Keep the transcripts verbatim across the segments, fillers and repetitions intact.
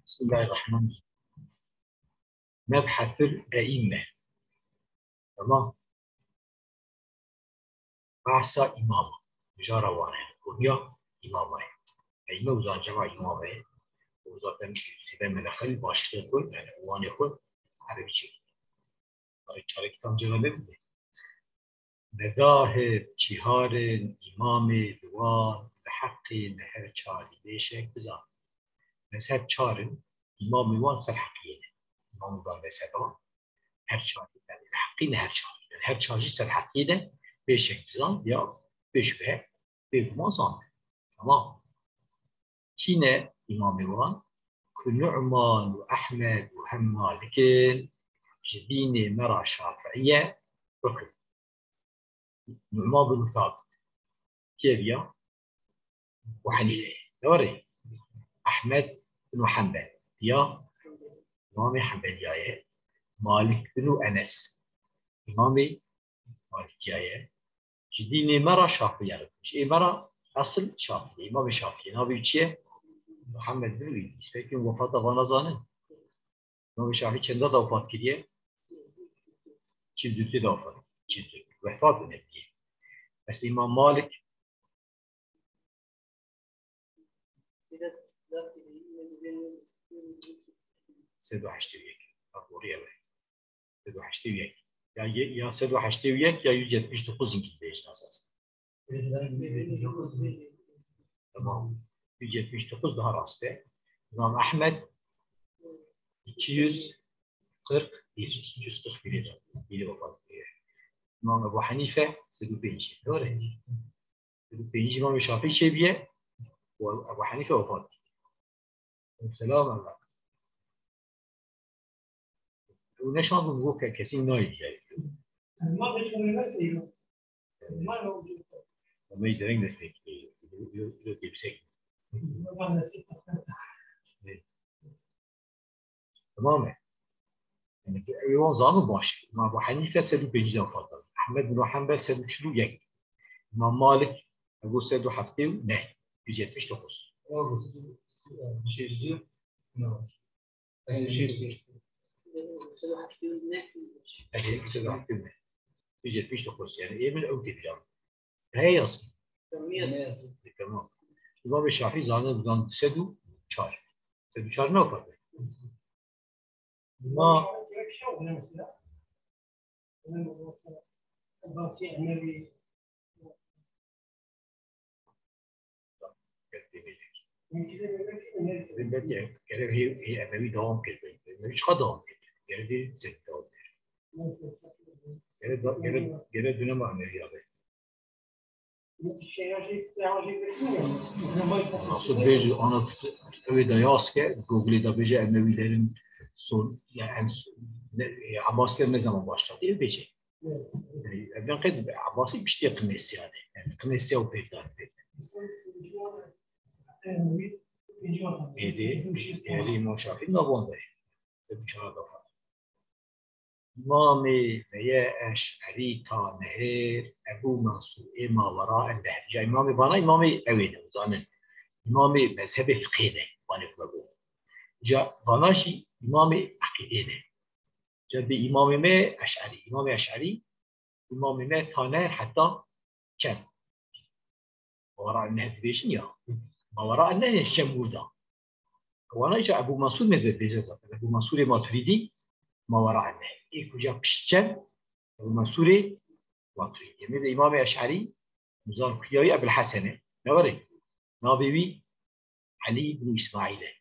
Bismillahirrahmanirrahim. Mebhesul eîmme. Tamam. Behsa îmama. Mijara wan e. Konuya îmama ye. Eîmme uzan cema îmama ye. O zaten sebe melexel başlığı koy, yani uvanê xwe erebî çek. Ay çarek tam cevabı bile. Medahib çiharin îmamê li wan li heqê me her çarî bêşek bizan. Mezheb çarin, îmamê wan ser heqiyê ne. Îmamê wan mezheba her çarî, yani li heqî ne her çarî. Yani her çarî ser heqiyê ne, bêşek bizan ya bêşubhe bêguman zan. Tamam. Kî ne îmamê wan? Ku Nu'man û Ehmed û hem Malik in, ji dînê me ra Şafiî ye, rukn. Nu'man bin Sabit. Kê viya? Ebu Hanife. Doğru. Ahmed bin Hanbel. Ya İmam-ı Hanbeliyaye. Malik bin Enes. İmam-ı Malikiyaye. Ji dînê me ra Şafiiye re. Ji ê me ra esil Şafii. Îmamê Şafii. Navê wî çi ye? Muhammed bin Îdrîs. Peki wefata vana zanin? Îmamê Şafii çenda de wefat kiriye? Çil dûtê de wefat. Çil dût. Wefat bûne diye. Mesela Îmam Malik sed û heştê û yek. Bak, oraya ver. Sed û heştê û yek. Ya, ye- ya sed û heştê û yek ya yüz yetmiş dokuz İngilizce esas. Tamam. Yüz yetmiş dokuz daha rast e. İmam Ahmed iki yüz kırk bir. iki yüz kırk bir. Biri vefat ediyor. İmam Ebu Hanife sed û pêncî. Doğru. Sed û pêncî İmam Şafii çêbiye. Ebu Hanife vefat ediyor. Selam Allah. Ew neşandin, got ke kesî nayê diyayê. Ama hiç öyle nasıl yok? Ama ne olacak? Ama iyi direkt destek. Yok, yok, yok, yüksek. Ama nasıl? Evet. Tamam mı? Yani, ew wan zanin baş. Îmam Ebu Hanife sed û pêncî de wefat da. Ahmed bin Hanbel sed û çil û yek. Îmam Malik, ew sed û heftê û neh. Yüz yetmiş dokuz. Yüz yetmiş dokuz. Yani, emin ew tepkiler. Hey, yazın. Tamam. Îmam Şafî zaten buradan sed û çar. Sed û çar ne wefat? Ma Belki gerek hê, hê Emevi devam kir. Emevi çiqa devam kir. Gerek hê zêde devam kir. Gerek da-, gerek, gerek dönema Emevi abi. Nasıl bêjî, ana, ew ê de yaz ke, Google'ê de bêje Emevilerin son, ya em, ne, e, Abbasiler ne zaman başladı? Ev bêje. Yani, evden qed Abbasî piştî Qimêsiya de. Yani, Qimêsiya û pêkdar pêk. Êdî, êdî Îmam Şafî navonde. Ev çara da. Îmamê me ye Eş'erî ta Nehêr, Ebû Mansûr ê mawera el Nehêr. Ya Îmamê vana, Îmamê ew ê ne, zanin. Îmamê mezhebê fiqhê ne, vanê xwe bû. Ca vana jî Îmamê eqîdê ne. Ca bê Îmamê me Eş'erî, Îmamê Eş'erî, Îmamê me ta Nehêr heta çend? Mawera el Nehêr dibêjin ya. Mawera el Nehêr çend wurda. Wana îca Ebû Mansûr me dibêje zaten. Ebû Mansûrê Maturîdî, mawera el Nehêr. Ê kuca pişt çend? Ebû Mansûrê Maturîdî. Em ê de Îmamê Eş'erî, mizan kuya wî Ebil Hesen e. Ne were? Navê wî Elî ibn Îsmaîl e.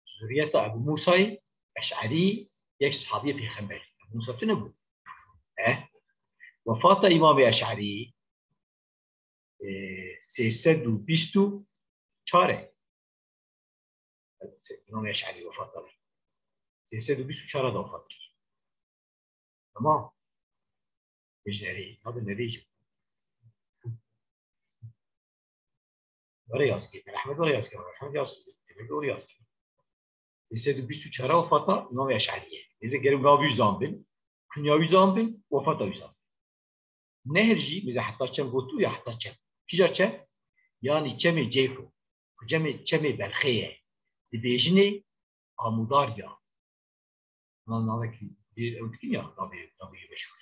Zuriyeta Ebû Mûsayê Eş'erî, yek sahabiyê Pêxemberî. Ebû Mûsa tune bû. Eh? Wefata Îmamê Eş'erî, e, sê sed û bîst û çar e. Îmamê Eş'erî wefat da. Sê sed û bîst û çar da wefat kir. Tamam. Bêjnerî, abi nerî? Were yazkî, Ehmed were yazkî, Ehmed yazkî, Ehmed were yazkî. Sê sed û bîst û çar wefata Îmamê Eş'erî ye. Neyse, gerek navê wî zanbin, kunya wî zanbin, wefata wî zanbin. Nehir jî, mesela heta çem gotu ya heta çem. Kîja çem? Yani çemê Ceyhun. Ku çemê, çemê Belxê ye. dibêjinê Amûdar ya. Ana navekî dê ew dikin ya, navê, navê meşhûr.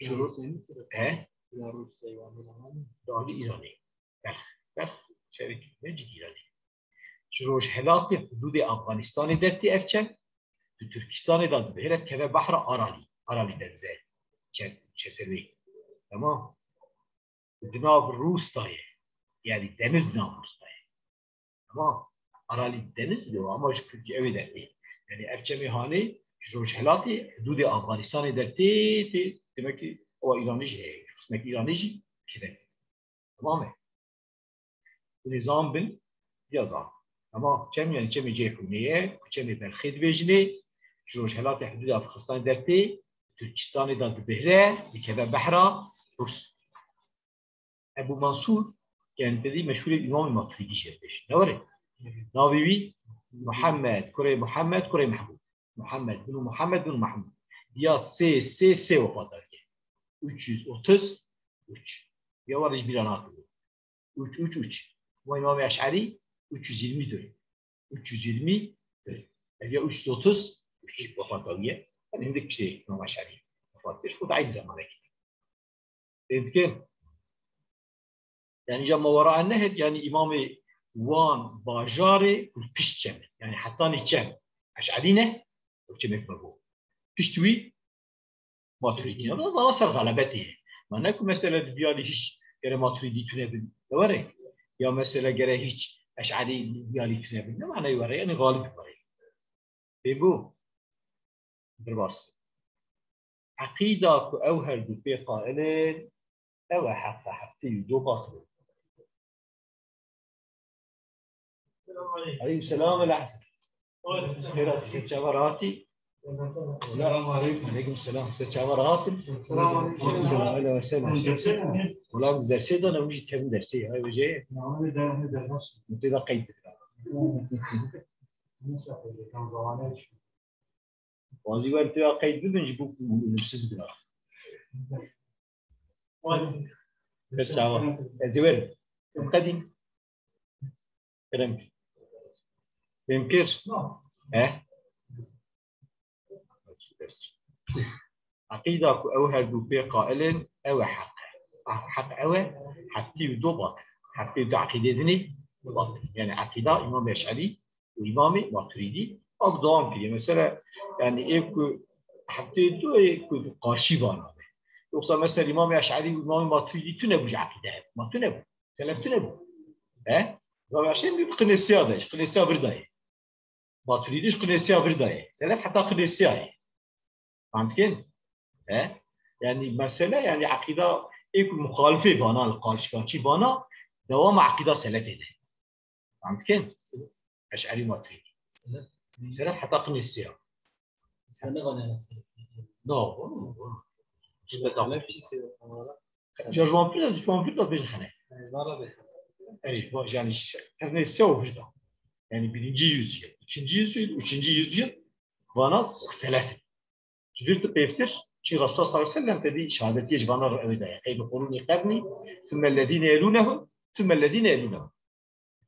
Şiro-, Rûsya nî sira? He? Bila Rûsya ya, bila navê. Dahilî Îranê. Belx. Belx şerekî ne cidî Îranê. Ji rojhelatê hudûdê Afganistanê dertê ev çem, di Tirkistanê de dibihêre keve behra Aralî. Aralî denize. Çe-, çetirê. Tamam. Di nav Rûs de ye. Yani deniz nav Rûs de ye. Tamam. Aralî deniz de ama ji Tirkiye ew ê dertê. Yani ev çemê hanê ji rojhelatê hudûdê Afganistanê dertê tê. Demek ki ewa Îranê jî heye. Qismek Îranê jî keve. Tamam e. Hûn ê zan bin, ya zan. Ama çem, yani çemê Ceyhûnê ye, ku çemê Belxê dibêjinê, ji rojhelatê hudûdê Afganistanê dertê, Tirkistanê de dibihre, dikeve behra Rûs. Ebu Mansûr, yani te dî meşhûrê Îmamê Maturidî jê dibêjin. Ne were? Navê wî Muhammed, kurê Muhammed, kurê Mehmûd. Muhammed bin Muhammed bin Mehmûd. Ya sê sê sê wefat daye. Üç yüz otuz üç. Ya were ji bîra nakim. Üç üç üç. Ama Îmamê Eş'erî üç yüz yirmi dört. Üç yüz yirmi dört. Ev ya üç yüz otuz üç wefat daye. Yani hindik işte Îmam Eş'erî wefat kir. Bu da aynı zamana gidiyor. Fêm dikin? Yani ja Mawera Nehir, yani îmamê wan bajarê ku pişt çem. Yani hetanî çem. Eş'erî ne? Ew çemek me bû. Pişt wî Maturidî ne? Valla ser xelebetê ye. Ma ne ku mesele di biyalî hiç gere Maturidî tune bin. Ne were? Ya mesele gere hiç Eş'erî di biyalî tune bin. Ne manayê were? Yani galib were. Fêm bû? Derbas. Eqîda ku ew her du pê qail in, ew e heq e, heqtî û do batil in. Aleykum selam ve lehse. Xêr hatî, ser çava rahatî. Selam aleykum. Aleykum selam. Ser çava rahat in. Selam aleykum. Selam aleykum. Selam. Ulan biz dersê de ne, wî jî tevin dersê. Hay hoca. Mutê de qeyd. Wazî wer tu ya qeyd bibin ji bo ku nûsiz bira. Pes çawa. Ez ê werim. Em qedîm. Kerem. Fêm kir? He? Eqîda ku ew her du pê qail in, ew e heq. Heq ew e, heqtî û do batil. Heqtî û do eqîdê dinê batil. Yani eqîda Îmam Eş'erî û Îmamê Maturidî, ew dewam kiriye. Mesela, yani, ê ku heftê du ê ku qarşî vana be. Yoksa mesela Îmamê Eş'erî û Îmamê Maturidî tune bû ji eqîde. Ma tune bû. Selef tune bû. He? Îmamê Eş'erî bi qinêsiya de, ji qinêsiya vir de ye. Maturidî ji qinêsiya vir de ye. Selef heta qinêsiya ye. Fam dikin? He? Yani mesele, yani eqîda ê ku muxalifê vana, li qarşî vana, dewama eqîda selefê de. Fam dikin? Eş'erî Maturidî. Selef heta qinêsiya. Sen ne bana nasıl? No, no, no. Selef çi seviyor? Ji wan pir de, ji wan pir de bêjin xelef. Erê, yani, qirnê sê û vir de. Yani birinci yüzyıl, ikinci yüzyıl, üçüncü yüzyıl vana selef in. Ji vir tu pêvtir, çi Resulullah sallallahu aleyhi ve sellem te dî şehadetiyê ji vana re ew daye. Xeyrul quruni qirni, thumme lezîne yelûnehum, thumme lezîne yelûnehum.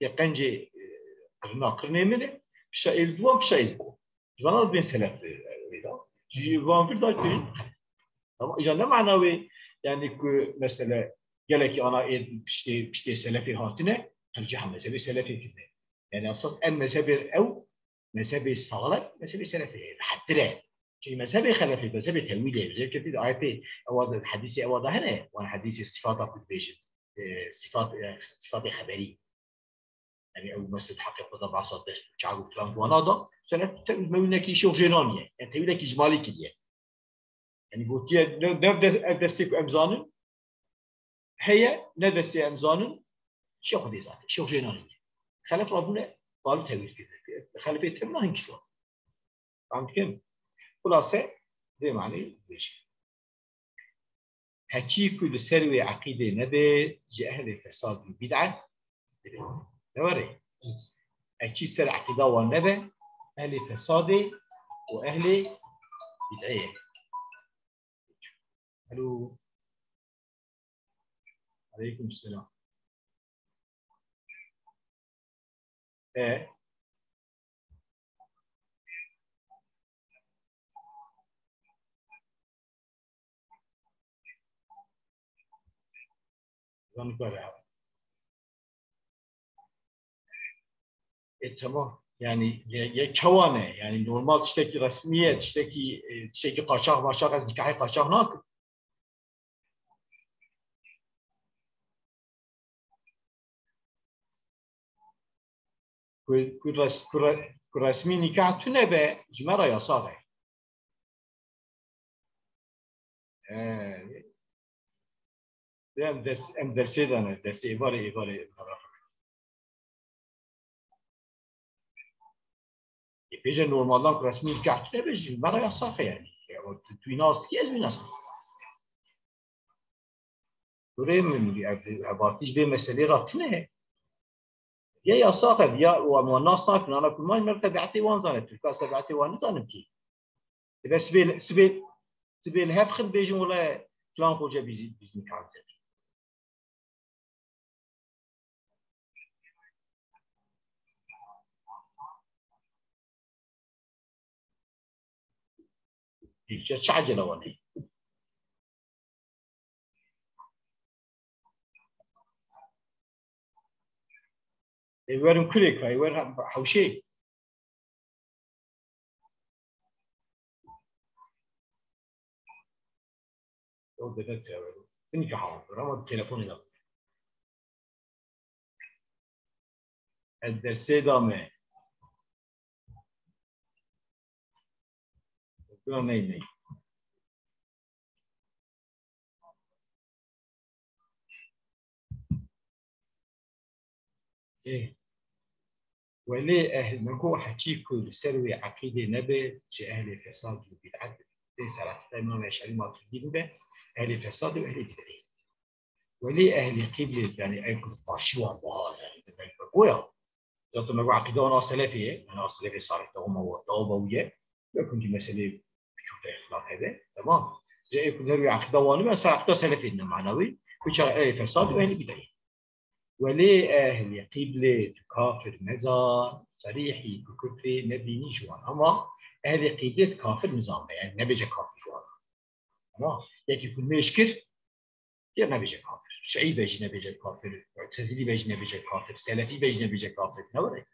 Yê qencê, e, qirna qirnê min e, pişa êl duwan, pişa êl ku. Ji vana dibên selef, e, wê da. Ji van vir da çi? Ama îca ne mana wê, yani ku mesele gelekî ana ê piştê, piştê selefê hatine, tercih mezhebê selefê kirine. Yani esas em mezhebê ew, mezhebê salih, mezhebê selefê ye. Rehettir e. Çünkü mezhebê xelefê, mezhebê tewîlê ye. Özellikle bir ayetê ewa da, hadîsê ewa da hene, wan hadîsê sifata ku dibêjin, e, sifat, e, sifatê xeberî. Yani ew mesel heqê xwe da behsa dest û çav û filan wana da, selef tewîl mewîlekî şox jênaniye. Yani tewîlekî icmalî kiriye. Yani gotiye, ne, ne de, ev destê ku em zanin, heye, ne destê em zanin, şê Xwedê zaten, şê Xwedê nanîne. Xelef rabûne, balû tewîl kirine. Xelefê tevna hin kişwa. Fam dikin? Xulase, vê manî dibêje. Heçî ku li ser wê eqîdê nebe, ji ehlê fesad û bid'e dibe. Ne were? Heçî ser eqîda wan nebe, ehlê fesadê û ehlê bid'ê ye. Alo. Aleykum selam. E, Van nikare. E, tamam. Yani ye, ye çawa ne? Yani normal tiştekî resmî ye, tiştekî, e, tiştekî qaçax maçax ez nikahê qaçax nakim. Ku, ku, res, ku, re, ku resmî nikah tune be, ji me re yasax e. Ee, em ders, em dersê de ne, dersê êvarê, êvarê. Ê, pêje normaldan ku resmî nikah tune be, ji me re yasax e yani. Ya, o tu, tu nas ki, ez wî nas. Kurê min, ev, ev, ev, ji vê meselê re tune. Ya yasax e, ya, û em wan nas nakin, ana kurmanc, me tebietê wan zane, Tirka ez tebietê wan nizanim kî. Dibe sibê, sibê, sibê li hev xin bêjin, wele filan xoce bîzî, bîzî nikah bize. Îlçe çi ecele wan heye? Ê werin kurê ka, ê wer hewşê. O deve tevero. Hinek hawar, ama telefonê de. Ez dersê da me. Bira ney ney. Ê. Welê ehl-, min got heçî ku li ser wê eqîdê nebe, ji ehlê fesad û bid'et be. Tê serefta Îmam Eşerî Maturidî bibe, ehlê fesad û ehlê bid'etê. Welê ehlê qîblê, yani ev ku qarşî wan bahar, yani demek be goya. Zaten me got eqîda wana selefê ye, yani a selefê salih dewama wa, dewama wî ye. Wek hûn jî meselê biçûk de îxtilaf hebe. Tamam. Ji ê ku her wî eqîda wan be, ser eqîda selefê ne mana wî. Ku çawa ehlê fesad û ehlê bid'etê. Welê ehlê qîblê tu kafir mezan, serîhî ku kufrê nebînî ji wan. Ama ehlê qîblê tu kafir nizan be, yani nebêje kafir ji wan. Ama yekî ku mêj kir, yê nebêje kafir. Şiî be jî nebêje kafir, Mu'tezilî be jî nebêje kafir, Selefî be jî nebêje kafir. Ne were?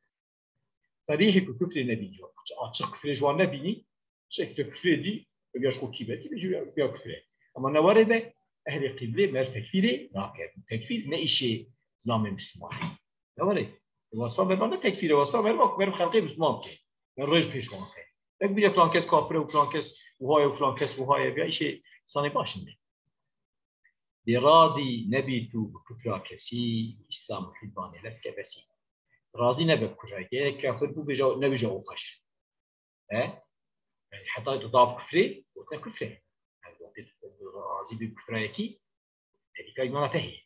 Serîhî ku kufrê nebînî ji wan. Açiq kufrê ji wan nebînî, şek tu kufrê dî, ev ya ji xwe kî be, kî be jî ya, ya kufrê. Ama ne were be, ehlê qîblê mer tekfîrê nake. Tekfîr ne îşê zilamê Misliman. Ne were? Wasfa merva ne tekfîr e, wasfa merva ku merv xelqê Misliman bike. Merv rêj pêş wan xe. Tek bîre filan kes kafir e û filan kes wiha ye û filan kes wiha ye, ya îşê insanê baş nîne. Bê radî nebî tu bi kufra kesî, Îslam û hîdbanê leske besî. Razî nebe bi kufra, gerek kafir bû bêje, nebêje o xweş. He? Yani heta tu da bi kufrê, gotine kufre. Yani wextê tu razî bî bi kufra yekî, Êdîka îmana te heye.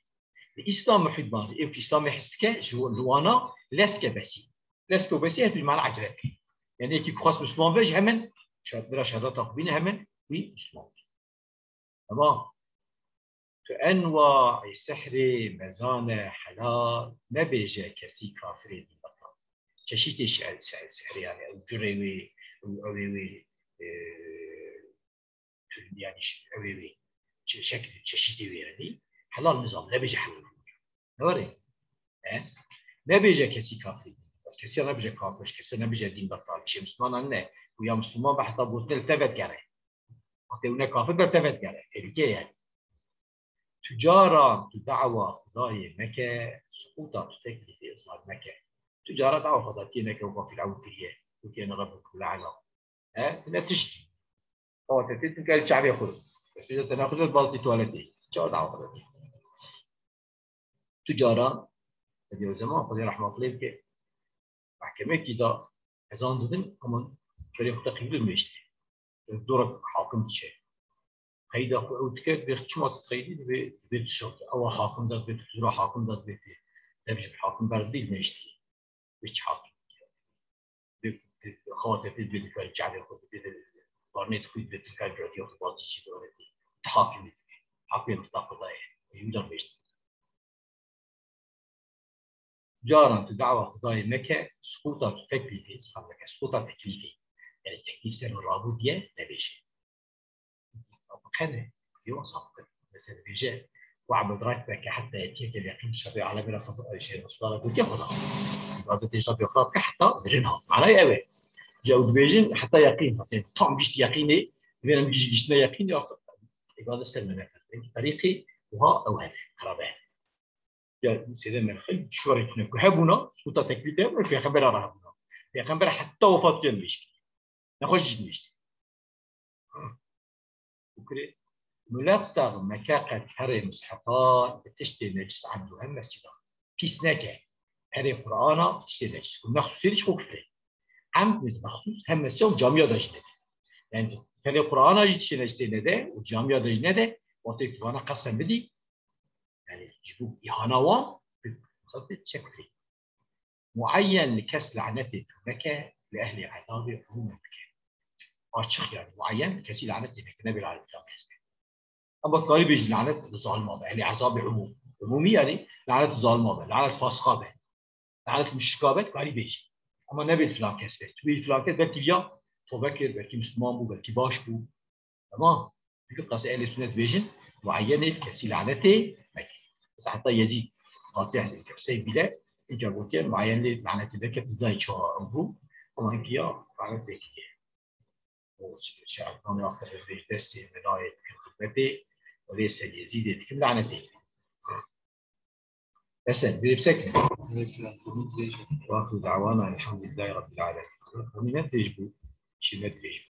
Li Îslam û hîdban, ew ku Îslamê hez dike, ji, li wana leske besî. Leske û besî, her du mana ecrek. Yani yekî ku xwest Misliman be, ji hemen, şa-, bira şehadeta xwe bîne hemen, wî Misliman be. Tamam. Tu enwaê sehrê mezane helal, nebêje kesî kafirê dîn betal. Çeşîtê şe-, se-, sehrê yani, ew curê wê, ew, ew ê wê, e, Tür-, yani ş-, ew ê wê, çe-, şekil, çeşîtê wê yani. Helal nizam, nebêje helal. Ne were? He? Nebêje kesî kafir. Kesî nebêje kafir, kesî nebêje dîn betal. Çi Misliman ne? Ku ya Misliman be heta gotin li te vedigere. Wextê ew ne kafir be li te vedigere. Tehlike yani. Tu caran tu dawa Xwedayê meke, suqûta tu teklîfê izhar meke. Tu caran dawa Xwedatiyê neke weka Fîr'ewn kiriye. Wekî ene Rebbukum le'ela. He? Tune tiştî. Xewa te tê, tu kar çavê xwe. Te pêja te naxuze baltî tuwaletê. Çawa dawa xwe dê? Tu caran, hediye o zaman Xwedê rehma xwe lê bike. Mahkemekî da ezan didin, ama berê xwe te qîbli meştî. Dora hakim diçe. Qeyda xwe ew dike, dibê çima tu qeydî, dibê, dibê tu şewt. Ewa hakim da, dibê tu zora hakim da, dibê tu tevjî hakim berdî, meştî. Wî çi hat? Bi, bi, xawa te pê dibê dikar çavê xwe, dibê de barnê dixwî, dibê dikar cotiyê xwe bazî jî dore dê. Ti hakimî dibê. Hakimê mistaqil da ye. Wî da mêşt. Caran tu dawa Xwedayê meke, suqûta tu teklîfê, izhar meke, suqûta teklîfê. Yani teklîf ser min rabû diye, nebêje. Sabıqe ne? Diyor sabıqe. Mesela bêje, واعبد ربك حتى يأتيك اليقين, şerê alemê re xwe, şey, Resulullah gotiye Xweda. Îbadetê Rabbê xwe bike heta mirin hat. Manayê ew e. Ca ew dibêjin heta yeqîn hat. Yani tam gişt yeqînê, divê em gişt giştine yeqînê, artık îbadet ser me nefes. Yani terîqê wiha ew hene, qerabe. Ya sêde merxil, şuwarê tune ku hebûna, sûta tekbîr de hebûna, pêxembera re hebûna. Pêxembera heta wefatê nivîşt. Nexweş jî nivîşt. Û kirê, muleqteq meke qet herê mishefa bi tiştê necis, emd û hem mescida. Pîs neke. Herê Qur'ana bi tiştê necis. Ku mexsûsê jî xwe kufrê. Emd mexsûs hem mescida û camiya de jî nede. Yani herê Qur'ana jî tiştê necisê nede û camiya de jî nede. Wextê tu vana qesem bidî, yani ji bo îhana wan, bi, mesela, bi çek kufrê. Muayyen li kes lanetê tu neke, li ehlê ezabê umûm bike. Açık yani, muayyen li kesî lanetê neke, nebê lanet filan kes be. Ama karî bêjî lanet li zalima be, ehlê ezabê umûm. Umûmî yani, lanet li zalima be, lanet fasika be, lanet li müşrika be, karî bêjî. Ama nebê filan kes be. Tu bêjî filan kes, belkî ya tobe kir, belkî Müslüman bû, belkî baş bû. Tamam. Çünkü qasê ehlê sünnet bêjin, muayyenê kesî lanetê neke. Mesela hatta Yezîd, Fatih, Hüseyin bile, inca gotiye, muayyenê lanetê neke, bizayê çawa bû, ama inca ya lanet neke. O şe'bûnê axir bêj destê, melayê dikim xizmetê, welê ser Yezîdê dikim lanetê. Esen, bir yüksek mi? Ve ahru da'wana elhamdülillahi rabbil alemin. Amine tecbu, şimdi tecbu.